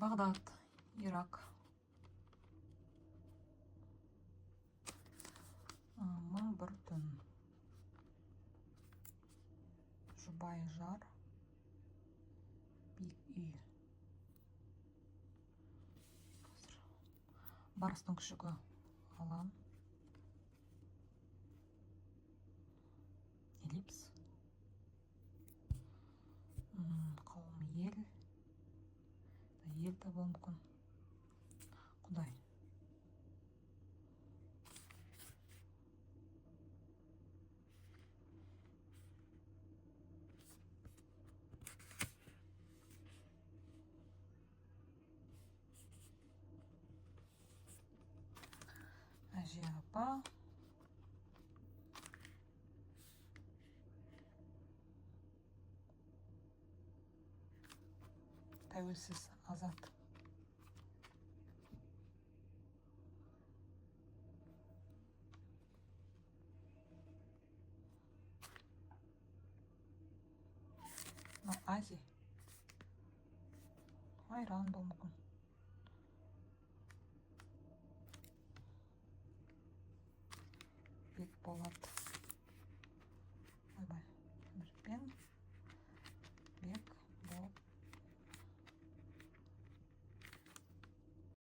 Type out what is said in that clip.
Бағдат, Ирак. 1001 түн. Жұбай жар. Биік үй. Қазір. Барыстың күшігі, Алан. Эллипс. Қауым, ел. Ел де болуы мүмкін. Құдай. Әже, апа. Тәуелсіз, азат. Мынау Азия. Айран болуы мүмкін. Бекболат.